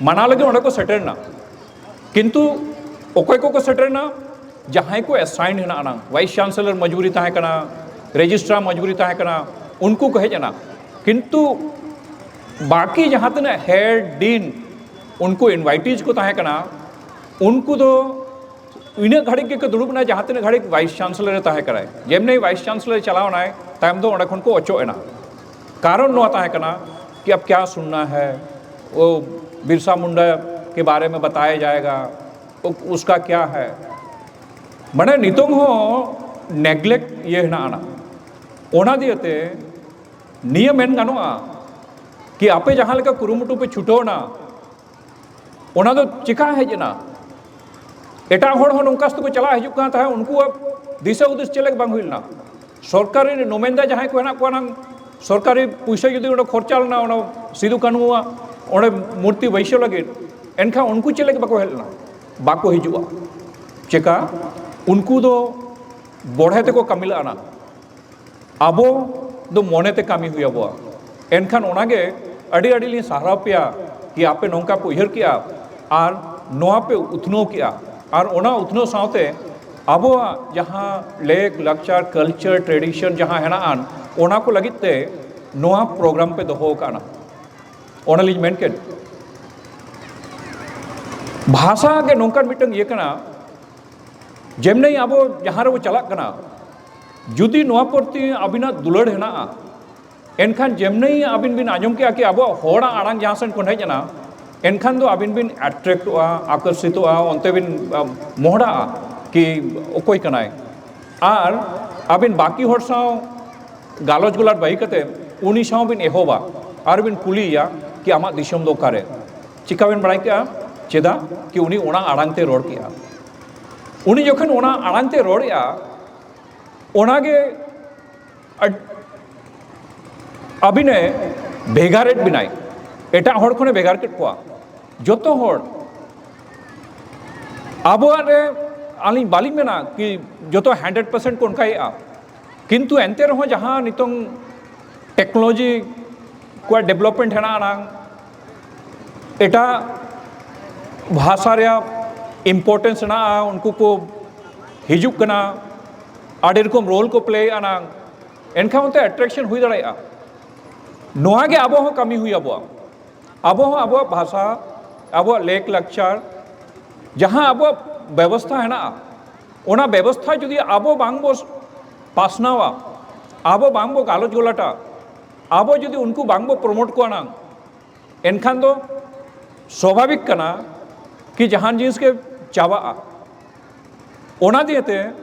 ᱢᱟᱱᱟᱣ ᱞᱟᱹᱜᱤᱫ ᱚᱸᱰᱮ ᱠᱚ ᱥᱮᱴᱮᱨ ᱮᱱᱟ, ᱠᱤᱱᱛᱩ ᱚᱠᱚᱭ ᱠᱚᱠᱚ ᱥᱮᱴᱮᱨ ᱮᱱᱟ? ᱡᱟᱦᱟᱸᱭ ᱠᱚ ᱟᱥᱟᱭᱤᱱ ᱦᱮᱱᱟᱜᱼᱟ ᱱᱟᱝ, ᱵᱷᱟᱭᱤᱥ ᱪᱟᱱᱥᱮᱞᱚᱨ ᱢᱚᱡᱽᱵᱩᱨᱤ ᱛᱟᱦᱮᱸ ᱠᱟᱱᱟ, ᱨᱮᱡᱤᱥᱴᱨᱟᱨ ᱢᱚᱡᱽᱵᱩᱨᱤ ᱛᱟᱦᱮᱸ ᱠᱟᱱᱟ, ᱩᱱᱠᱩ ᱠᱚ ᱦᱮᱡ ᱮᱱᱟ᱾ ᱠᱤᱱᱛᱩ ᱵᱟᱹᱠᱤ ᱡᱟᱦᱟᱸ ᱛᱤᱱᱟᱹᱜ ᱦᱮᱰ ᱰᱤᱱ, ᱩᱱᱠᱩ ᱤᱱᱵᱷᱟᱭᱴᱤᱡᱽ ᱠᱚ ᱛᱟᱦᱮᱸ ᱠᱟᱱᱟ, ᱩᱱᱠᱩ ᱫᱚ ᱤᱱᱟᱹᱜ ᱜᱷᱟᱹᱲᱤᱡ ᱜᱮᱠᱚ ᱫᱩᱲᱩᱵ ᱮᱱᱟ ᱡᱟᱦᱟᱸ ᱛᱤᱱᱟᱹᱜ ᱜᱷᱟᱹᱲᱤᱡ ᱵᱷᱟᱭᱤᱥ ᱪᱟᱱᱥᱮᱞᱚᱨ ᱮ ᱛᱟᱦᱮᱸ ᱠᱟᱱᱟᱭ᱾ ᱡᱮᱢᱱᱤ ᱵᱷᱟᱭᱤᱥ ᱪᱟᱱᱥᱮᱞᱚᱨ ᱮ ᱪᱟᱞᱟᱣ ᱮᱱᱟᱭ, ᱛᱟᱭᱚᱢ ᱫᱚ ᱚᱸᱰᱮ ᱠᱷᱚᱱ ᱠᱚ ᱚᱪᱚᱜ ᱮᱱᱟ᱾ ᱠᱟᱨᱚᱱ ᱱᱚᱣᱟ ᱛᱟᱦᱮᱸ ᱠᱟᱱᱟ ᱠᱤ ᱟᱵ ᱠᱭᱟ ᱥᱩᱱᱱᱟ ᱦᱮ, ᱳ ᱵᱤᱨᱥᱟ ᱢᱩᱱᱰᱟ ᱠᱮ ᱵᱟᱨᱮ ᱢᱮ ᱵᱟᱛᱟᱭᱟ ᱡᱟᱭᱮᱜᱟ, ᱩᱥᱠᱟ ᱠᱭᱟ ᱦᱮ, ᱢᱟᱱᱮ ᱱᱤᱛᱚᱝ ᱦᱚᱸ ᱱᱮᱜᱞᱮᱠᱴ ᱤᱭᱟᱹ ᱦᱮᱱᱟᱜ ᱟᱱᱟ᱾ ᱚᱱᱟ ᱫᱤᱭᱮᱛᱮ ᱱᱤᱭᱟᱹ ᱢᱮᱱ ᱜᱟᱱᱚᱜᱼᱟ ᱠᱤ ᱟᱯᱮ ᱡᱟᱦᱟᱸ ᱞᱮᱠᱟ ᱠᱩᱨᱩᱢᱩᱴᱩ ᱯᱮ ᱪᱷᱩᱴᱟᱹᱣ ᱮᱱᱟ, ᱚᱱᱟ ᱫᱚ ᱪᱮᱠᱟ ᱦᱮᱡ ᱮᱱᱟ? ᱮᱴᱟᱜ ᱦᱚᱲ ᱦᱚᱸ ᱱᱚᱝᱠᱟ ᱛᱮᱠᱚ ᱪᱟᱞᱟᱜ ᱦᱤᱡᱩᱜ ᱠᱟᱱ ᱛᱟᱦᱮᱸᱫ, ᱩᱱᱠᱩᱣᱟᱜ ᱫᱤᱥᱟᱹ ᱦᱩᱫᱤᱥ ᱪᱮᱫ ᱞᱮᱠᱟ ᱵᱟᱝ ᱦᱩᱭ ᱞᱮᱱᱟ? ᱥᱚᱨᱠᱟᱨᱤ ᱱᱩᱢᱟᱭᱤᱱᱫᱟ ᱡᱟᱦᱟᱸᱭ ᱠᱚ ᱦᱮᱱᱟᱜ ᱠᱚᱣᱟ, ᱱᱟᱝ ᱥᱚᱨᱠᱟᱨᱤ ᱯᱩᱭᱥᱟᱹ ᱡᱩᱫᱤ ᱚᱸᱰᱮ ᱠᱷᱚᱨᱪᱟ ᱞᱮᱱᱟ, ᱚᱱᱟ ᱥᱤᱫᱩ ᱠᱟᱹᱱᱦᱩᱣᱟᱜ ᱚᱸᱰᱮ ᱢᱩᱨᱛᱤ ᱵᱟᱹᱭᱥᱟᱹᱣ ᱞᱟᱹᱜᱤᱫ, ᱮᱱᱠᱷᱟᱱ ᱩᱱᱠᱩ ᱪᱮᱫ ᱞᱟᱹᱜᱤᱫ ᱵᱟᱠᱚ ᱦᱮᱡ ᱞᱮᱱᱟ? ᱵᱟᱠᱚ ᱦᱤᱡᱩᱜᱼᱟ᱾ ᱪᱮᱠᱟ? ᱩᱱᱠᱩ ᱫᱚ ᱵᱚᱲᱦᱮ ᱛᱮᱠᱚ ᱠᱟᱹᱢᱤ ᱞᱟᱜᱼᱟ ᱱᱟ᱾ ᱟᱵᱚ ᱫᱚ ᱢᱚᱱᱮᱛᱮ ᱠᱟᱹᱢᱤ ᱦᱩᱭ ᱟᱵᱚᱣᱟ᱾ ᱮᱱᱠᱷᱟᱱ ᱚᱱᱟᱜᱮ ᱟᱹᱰᱤ ᱟᱹᱰᱤ ᱞᱤᱧ ᱥᱟᱨᱦᱟᱣ ᱯᱮᱭᱟ ᱠᱤ ᱟᱯᱮ ᱱᱚᱝᱠᱟ ᱯᱮ ᱩᱭᱦᱟᱹᱨ ᱠᱮᱜᱼᱟ ᱟᱨ ᱱᱚᱣᱟ ᱯᱮ ᱩᱛᱱᱟᱹᱣ ᱠᱮᱜᱼᱟ᱾ ᱟᱨ ᱚᱱᱟ ᱩᱛᱱᱟᱹᱣ ᱥᱟᱶᱛᱮ ᱟᱵᱚᱣᱟᱜ ᱡᱟᱦᱟᱸ ᱞᱮᱠ ᱞᱟᱠᱪᱟᱨ, ᱠᱟᱞᱪᱟᱨ, ᱴᱨᱮᱰᱤᱥᱚᱱ ᱡᱟᱦᱟᱸ ᱦᱮᱱᱟᱜ ᱟᱱ, ᱚᱱᱟ ᱠᱚ ᱞᱟᱹᱜᱤᱫ ᱛᱮ ᱱᱚᱣᱟ ᱯᱨᱳᱜᱨᱟᱢ ᱯᱮ ᱫᱚᱦᱚ ᱟᱠᱟᱫᱼᱟ᱾ ᱚᱱᱟᱞᱤᱧ ᱢᱮᱱ ᱠᱮᱫ, ᱵᱷᱟᱥᱟ ᱜᱮ ᱱᱚᱝᱠᱟᱱ ᱢᱤᱫᱴᱟᱝ ᱤᱭᱟᱹ ᱠᱟᱱᱟ, ᱡᱮᱢᱱᱤ ᱟᱵᱚ ᱡᱟᱦᱟᱸ ᱨᱮᱵᱚ ᱪᱟᱞᱟᱜ ᱠᱟᱱᱟ, ᱡᱩᱫᱤ ᱱᱚᱣᱟ ᱯᱨᱚᱛᱤ ᱟᱹᱵᱤᱱᱟᱜ ᱫᱩᱞᱟᱹᱲ ᱦᱮᱱᱟᱜᱼᱟ, ᱮᱱᱠᱷᱟᱱ ᱡᱮᱢᱱᱤ ᱟᱹᱵᱤᱱ ᱵᱤᱱ ᱟᱸᱡᱚᱢ ᱠᱮᱜᱼᱟ ᱠᱤ ᱟᱵᱚᱣᱟᱜ ᱦᱚᱲᱟᱜ ᱟᱲᱟᱝ ᱡᱟᱦᱟᱸ ᱥᱮᱫ ᱠᱷᱚᱱ ᱦᱮᱡ ᱮᱱᱟ, ᱮᱱᱠᱷᱟᱱ ᱫᱚ ᱟᱹᱵᱤᱱ ᱵᱤᱱ ᱮᱴᱨᱮᱠᱴᱚᱜᱼᱟ, ᱟᱠᱚᱨᱥᱤᱛᱚᱜᱼᱟ, ᱚᱱᱛᱮ ᱵᱤᱱ, ᱟᱢ, ᱢᱚᱦᱰᱟᱜᱼᱟ ᱠᱤ ᱚᱠᱚᱭ ᱠᱟᱱᱟᱭ᱾ ᱟᱨ ᱟᱹᱵᱤᱱ ᱵᱟᱹᱠᱤ ᱦᱚᱲ ᱥᱟᱶ ᱜᱟᱞᱚᱪ ᱜᱚᱞᱟᱴ ᱵᱟᱹᱜᱤ ᱠᱟᱛᱮ ᱩᱱᱤ ᱥᱟᱶ ᱵᱤᱱ ᱮᱦᱚᱵᱟ ᱟᱨ ᱵᱤᱱ ᱠᱩᱞᱤᱭᱮᱭᱟ ᱠᱤ ᱟᱢᱟᱜ ᱫᱤᱥᱚᱢ ᱫᱚ ᱚᱠᱟᱨᱮ? ᱪᱤᱠᱟ ᱵᱤᱱ ᱵᱟᱲᱟᱭ ᱠᱮᱜᱼᱟ? ᱪᱮᱫᱟᱜ ᱠᱤ ᱩᱱᱤ ᱚᱱᱟ ᱟᱲᱟᱝ ᱛᱮ ᱨᱚᱲ ᱠᱮᱜᱼᱟ᱾ ᱩᱱᱤ ᱡᱚᱠᱷᱚᱱ ᱚᱱᱟ ᱟᱲᱟᱝ ᱛᱮ ᱨᱚᱲᱮᱜᱼᱟ, ᱚᱱᱟᱜᱮ ᱟᱹᱰ-, ᱟᱹᱵᱤᱱᱮ ᱵᱷᱮᱜᱟᱨᱮᱫ ᱵᱮᱱᱟᱭ, ᱮᱴᱟᱜ ᱦᱚᱲ ᱠᱷᱚᱱᱮ ᱵᱷᱮᱜᱟᱨ ᱠᱮᱫ ᱠᱚᱣᱟ᱾ ᱡᱚᱛᱚ ᱦᱚᱲ ᱟᱵᱚᱣᱟᱜ ᱨᱮ, ᱟᱹᱞᱤᱧ ᱵᱟᱹᱞᱤᱧ ᱢᱮᱱᱟ ᱠᱤ ᱡᱚᱛᱚ ᱦᱟᱱᱰᱨᱮᱰ ᱯᱟᱨᱥᱮᱱᱴ ᱠᱚ ᱚᱱᱠᱟᱭᱮᱫᱼᱟ, ᱠᱤᱱᱛᱩ ᱮᱱᱛᱮ ᱨᱮᱦᱚᱸ ᱡᱟᱦᱟᱸ ᱱᱤᱛᱚᱝ ᱴᱮᱠᱱᱳᱞᱚᱡᱤ ᱠᱚᱣᱟᱜ ᱰᱮᱵᱷᱞᱚᱯᱢᱮᱱᱴ ᱦᱮᱱᱟᱜ ᱟᱱᱟᱝ, ᱮᱴᱟᱜ ᱵᱷᱟᱥᱟ ᱨᱮᱭᱟᱜ ᱤᱢᱯᱚᱨᱴᱮᱱᱥ ᱦᱮᱱᱟᱜᱼᱟ, ᱩᱱᱠᱩ ᱠᱚ ᱦᱤᱡᱩᱜ ᱠᱟᱱᱟ, ᱟᱹᱰᱤ ᱨᱚᱠᱚᱢ ᱨᱳᱞ ᱠᱚ ᱯᱞᱮᱭᱮᱫᱼᱟ ᱱᱟᱝ, ᱮᱱᱠᱷᱟᱱ ᱚᱱᱛᱮ ᱮᱴᱨᱮᱠᱥᱚᱱ ᱦᱩᱭ ᱫᱟᱲᱮᱭᱟᱜᱼᱟ᱾ ᱱᱚᱣᱟ ᱜᱮ ᱟᱵᱚ ᱦᱚᱸ ᱠᱟᱹᱢᱤ ᱦᱩᱭ ᱟᱵᱚᱣᱟ᱾ ᱟᱵᱚ ᱦᱚᱸ ᱟᱵᱚᱣᱟᱜ ᱵᱷᱟᱥᱟ, ᱟᱵᱚᱣᱟᱜ ᱞᱮᱠ ᱞᱟᱠᱪᱟᱨ, ᱡᱟᱦᱟᱸ ᱟᱵᱚᱣᱟᱜ ᱵᱮᱵᱚᱥᱛᱷᱟ ᱦᱮᱱᱟᱜᱼᱟ, ᱚᱱᱟ ᱵᱮᱵᱚᱥᱛᱷᱟ ᱡᱩᱫᱤ ᱟᱵᱚ ᱵᱟᱝ ᱵᱚ ᱯᱟᱥᱱᱟᱣᱟ, ᱟᱵᱚ ᱵᱟᱝ ᱵᱚ ᱜᱟᱞᱚᱪ ᱜᱚᱞᱟᱴᱟ, ᱟᱵᱚ ᱡᱩᱫᱤ ᱩᱱᱠᱩ ᱵᱟᱝ ᱵᱚ ᱯᱨᱚᱢᱳᱴ ᱠᱚᱣᱟ ᱱᱟᱝ, ᱮᱱᱠᱷᱟᱱ ᱫᱚ ᱥᱣᱟᱵᱷᱟᱵᱤᱠ ᱠᱟᱱᱟ ᱠᱤ ᱡᱟᱦᱟᱱ ᱡᱤᱱᱤᱥ ᱜᱮ ᱪᱟᱵᱟᱜᱼᱟ᱾ ᱚᱱᱟ ᱫᱤᱭᱮᱛᱮ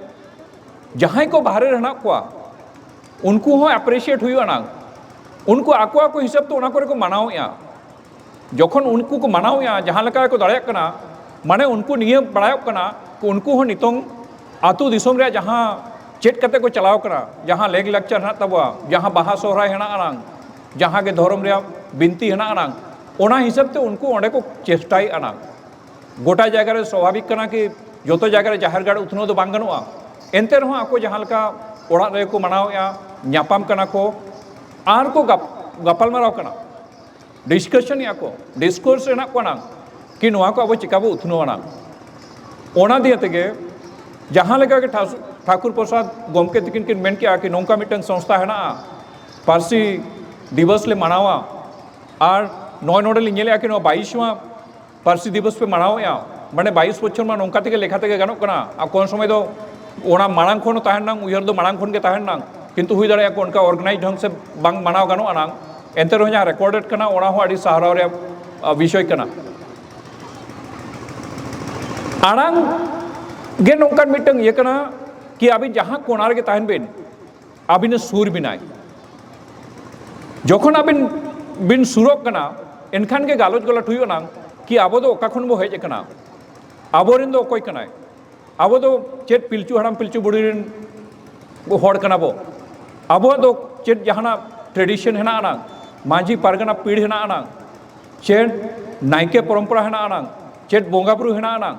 ᱡᱟᱦᱟᱸᱭ ᱠᱚ ᱵᱟᱦᱨᱮ ᱨᱮ ᱦᱮᱱᱟᱜ ᱠᱚᱣᱟ, ᱩᱱᱠᱩ ᱦᱚᱸ ᱮᱯᱨᱤᱥᱤᱭᱮᱴ ᱦᱩᱭᱩᱜᱼᱟ ᱱᱟᱝ᱾ ᱩᱱᱠᱩ ᱟᱠᱚ ᱟᱠᱚ ᱦᱤᱥᱟᱹᱵ ᱛᱮ ᱚᱱᱟ ᱠᱚᱨᱮ ᱠᱚ ᱢᱟᱱᱟᱣᱮᱫᱼᱟ᱾ ᱡᱚᱠᱷᱚᱱ ᱩᱱᱠᱩ ᱠᱚ ᱢᱟᱱᱟᱣᱮᱫᱼᱟ, ᱡᱟᱦᱟᱸ ᱞᱮᱠᱟ ᱜᱮᱠᱚ ᱫᱟᱲᱮᱭᱟᱜ ᱠᱟᱱᱟ, ᱢᱟᱱᱮ ᱩᱱᱠᱩ ᱱᱤᱭᱟᱹ ᱵᱟᱲᱟᱭᱚᱜ ᱠᱟᱱᱟ, ᱩᱱᱠᱩ ᱦᱚᱸ ᱱᱤᱛᱚᱝ ᱟᱹᱛᱩ ᱫᱤᱥᱚᱢ ᱨᱮᱭᱟᱜ ᱡᱟᱦᱟᱸ ᱪᱮᱫ ᱠᱟᱛᱮ ᱠᱚ ᱪᱟᱞᱟᱣ ᱠᱟᱱᱟ, ᱡᱟᱦᱟᱸ ᱞᱮᱠ ᱞᱟᱠᱪᱟᱨ ᱦᱮᱱᱟᱜ ᱛᱟᱵᱚᱣᱟ, ᱡᱟᱦᱟᱸ ᱵᱟᱦᱟ ᱥᱚᱦᱨᱟᱭ ᱦᱮᱱᱟᱜ ᱟᱱᱟᱝ, ᱡᱟᱦᱟᱸ ᱜᱮ ᱫᱷᱚᱨᱚᱢ ᱨᱮᱭᱟᱜ ᱵᱤᱱᱛᱤ ᱦᱮᱱᱟᱜ ᱟᱱᱟᱝ, ᱚᱱᱟ ᱦᱤᱥᱟᱹᱵ ᱛᱮ ᱩᱱᱠᱩ ᱚᱸᱰᱮ ᱠᱚ ᱪᱮᱥᱴᱟᱭᱮᱫ ᱟᱱᱟᱝ᱾ ᱜᱚᱴᱟ ᱡᱟᱭᱜᱟ ᱨᱮ ᱥᱣᱟᱵᱷᱟᱵᱤᱠ ᱠᱟᱱᱟ ᱠᱤ ᱡᱚᱛᱚ ᱡᱟᱭᱜᱟ ᱨᱮ ᱡᱟᱦᱮᱨ ᱜᱟᱲ ᱩᱛᱱᱟᱹᱣ ᱫᱚ ᱵᱟᱝ ᱜᱟᱱᱚᱜᱼᱟ, ᱮᱱᱛᱮ ᱨᱮᱦᱚᱸ ᱟᱠᱚ ᱡᱟᱦᱟᱸ ᱞᱮᱠᱟ ᱚᱲᱟᱜ ᱨᱮᱜᱮ ᱠᱚ ᱢᱟᱱᱟᱣᱮᱫᱼᱟ, ᱧᱟᱯᱟᱢ ᱠᱟᱱᱟ ᱠᱚ ᱟᱨ ᱠᱚ ᱜᱟᱯ-, ᱜᱟᱯᱟᱞᱢᱟᱨᱟᱣ ᱠᱟᱱᱟ, ᱰᱤᱥᱠᱟᱥᱚᱱᱮᱫᱼᱟ ᱠᱚ, ᱰᱤᱥᱠᱳᱨᱥ ᱨᱮᱱᱟᱜ ᱠᱚ ᱱᱟᱝ ᱠᱤ ᱱᱚᱣᱟ ᱠᱚ ᱟᱵᱚ ᱪᱤᱠᱟ ᱵᱚ ᱩᱛᱱᱟᱹᱣ ᱟᱱᱟᱝ᱾ ᱚᱱᱟ ᱫᱤᱭᱮ ᱛᱮᱜᱮ ᱡᱟᱦᱟᱸ ᱞᱮᱠᱟ ᱜᱮ ᱴᱷᱟᱥ-, ᱴᱷᱟᱠᱩᱨ ᱯᱨᱚᱥᱟᱫᱽ ᱜᱚᱢᱠᱮ ᱛᱤᱠᱤᱱ ᱠᱤᱱ ᱢᱮᱱ ᱠᱮᱜᱼᱟ ᱠᱤ ᱱᱚᱝᱠᱟ ᱢᱤᱫᱴᱟᱝ ᱥᱚᱝᱥᱛᱷᱟ ᱦᱮᱱᱟᱜᱼᱟ, ᱯᱟᱹᱨᱥᱤ ᱫᱤᱵᱚᱥ ᱞᱮ ᱢᱟᱱᱟᱣᱟ, ᱟᱨ ᱱᱚᱜᱼᱚᱭ ᱱᱚᱰᱮ ᱞᱤᱧ ᱧᱮᱞᱮᱜᱼᱟ ᱠᱤ ᱱᱚᱣᱟ ᱵᱟᱭᱤᱥ ᱢᱟ ᱯᱟᱹᱨᱥᱤ ᱫᱤᱵᱚᱥ ᱯᱮ ᱢᱟᱱᱟᱣᱮᱜᱼᱟ, ᱢᱟᱱᱮ ᱵᱟᱭᱤᱥ ᱵᱚᱪᱷᱚᱨ ᱢᱟ ᱱᱚᱝᱠᱟ ᱛᱮᱜᱮ ᱞᱮᱠᱷᱟ ᱛᱮᱜᱮ ᱜᱟᱱᱚᱜ ᱠᱟᱱᱟ᱾ ᱟᱨ ᱠᱚᱱ ᱥᱚᱢᱚᱭ ᱫᱚ ᱚᱱᱟ ᱢᱟᱲᱟᱝ ᱠᱷᱚᱱ ᱦᱚᱸ ᱛᱟᱦᱮᱱ ᱱᱟᱝ, ᱩᱭᱦᱟᱹᱨ ᱫᱚ ᱢᱟᱲᱟᱝ ᱠᱷᱚᱱ ᱜᱮ ᱛᱟᱦᱮᱱ ᱱᱟᱝ, ᱠᱤᱱᱛᱩ ᱦᱩᱭ ᱫᱟᱲᱮᱭᱟᱜᱼᱟ ᱠᱚ ᱚᱱᱠᱟ ᱚᱨᱜᱟᱱᱟᱭᱤᱡᱽ ᱰᱷᱚᱝ ᱥᱮ ᱵᱟᱝ ᱢᱟᱱᱟᱣ ᱜᱟᱱᱚᱜᱼᱟ ᱱᱟᱝ, ᱮᱱᱛᱮ ᱨᱮᱦᱚᱸ ᱡᱟᱦᱟᱸ ᱨᱮᱠᱚᱨᱰᱮᱰ ᱠᱟᱱᱟ ᱚᱱᱟ ᱦᱚᱸ ᱟᱹᱰᱤ ᱥᱟᱦᱟᱨᱟᱣ ᱨᱮᱭᱟᱜ, ᱟ, ᱵᱤᱥᱚᱭ ᱠᱟᱱᱟ᱾ ᱟᱲᱟᱝ ᱜᱮ ᱱᱚᱝᱠᱟᱱ ᱢᱤᱫᱴᱟᱝ ᱤᱭᱟᱹ ᱠᱟᱱᱟ ᱠᱤ ᱟᱹᱵᱤᱱ ᱡᱟᱦᱟᱸ ᱠᱚᱱᱟ ᱨᱮᱜᱮ ᱛᱟᱦᱮᱱ ᱵᱤᱱ, ᱟᱹᱵᱤᱱᱮ ᱥᱩᱨ ᱵᱤᱱᱟᱭ᱾ ᱡᱚᱠᱷᱚᱱ ᱟᱹᱵᱤᱱ ᱵᱤᱱ ᱥᱩᱨᱚᱜ ᱠᱟᱱᱟ, ᱮᱱᱠᱷᱟᱱ ᱜᱮ ᱜᱟᱞᱚᱪ ᱜᱟᱞᱚᱪ ᱦᱩᱭᱩᱜᱼᱟ ᱱᱟᱝ ᱠᱤ ᱟᱵᱚ ᱫᱚ ᱚᱠᱟ ᱠᱷᱚᱱ ᱵᱚ ᱦᱮᱡ ᱟᱠᱟᱱᱟ, ᱟᱵᱚᱨᱮᱱ ᱫᱚ ᱚᱠᱚᱭ ᱠᱟᱱᱟᱭ, ᱟᱵᱚ ᱫᱚ ᱪᱮᱫ ᱯᱤᱞᱪᱩ ᱦᱟᱲᱟᱢ ᱯᱤᱞᱪᱩ ᱵᱩᱲᱦᱤ ᱨᱮᱱ ᱦᱚᱲ ᱠᱟᱱᱟ ᱵᱚ, ᱟᱵᱚᱣᱟᱜ ᱫᱚ ᱪᱮᱫ ᱡᱟᱦᱟᱱᱟᱜ ᱴᱨᱮᱰᱤᱥᱚᱱ ᱦᱮᱱᱟᱜ ᱟᱱᱟᱝ, ᱢᱟᱹᱡᱷᱤ ᱯᱟᱨᱜᱟᱱᱟ ᱯᱤᱲ ᱦᱮᱱᱟᱜ ᱟᱱᱟᱝ, ᱪᱮᱫ ᱱᱟᱭᱠᱮ ᱯᱚᱨᱚᱢᱯᱚᱨᱟ ᱦᱮᱱᱟᱜ ᱟᱱᱟᱝ, ᱪᱮᱫ ᱵᱚᱸᱜᱟ ᱵᱩᱨᱩ ᱦᱮᱱᱟᱜ ᱟᱱᱟᱝ,